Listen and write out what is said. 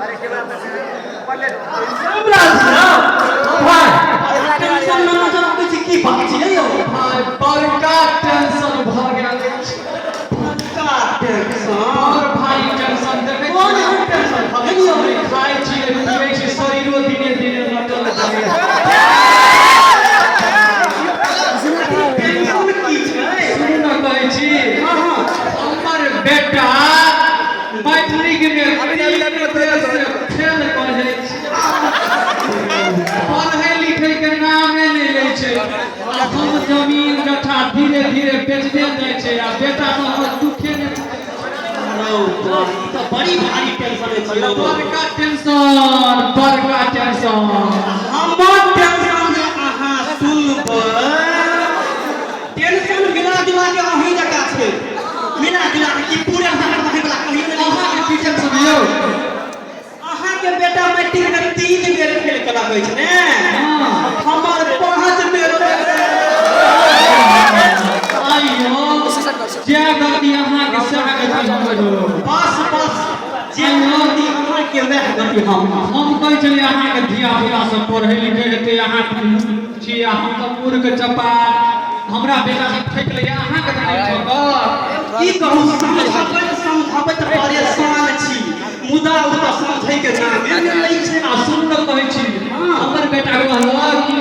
भाई, टेंशन में नजर आबै छै, की बात छै यौ? भाई, बड़का टेंशन भऽ गेल अछि। बड़का टेंशन? और भारी टेंशन देखै कोन एहन टेंशन भऽ गेल यौ? नहि खाइ छी, नहि पीबै छी, शरीरो दिने दिने लटल जाइए। टेंशन की छै? सुनू ने, कहै छी। हँ हँ हमर बेटा मैट्रिक मे 3 बेर से फेल करै छै। पढ़ै लिखै के नामे नहि लै छै। आ हम जमीन जथा धीरे धीरे बेचने जाइ छै आ बेटा तऽ हमर दुखे नहि बुझै छै। रौ बा, ई तऽ बड़ी भारी टेंशन अछि यौ। बड़का टेंशन, बड़का टेंशन। हमर टेंशन जे अहाँ सुनबै, टेंशन मिला जुला के अहीं जकाँ छै, मिला जुला के की पूरे अहाँके वला कहियो नहि। अहाँके की टेंशन यौ? अहाँके बेटा मैट्रिक में 3 बेर फेल केलक अछि ने? हाँ। हमर 5 बेर फेल। आइयो जै गति अहाँके, सएह गति हमरो। बस बस, जे गति अहाँके वएह गति हम। हम कहै छलियै, अहाँके धिया पुता सब पढ़ै लिखै हेतै, अहाँ छी आ हम तऽ मूर्ख चपा। हमरा बेटा सब ठकि लैया, अहाँके तऽ नहि ठकत। की कहू, समझाबैत समझाबैत परेशान छी, मुदा ओ तऽ समझै के नामे नहि लै छै। आ सुन, कहै छी, हमर बेटा कहलक कि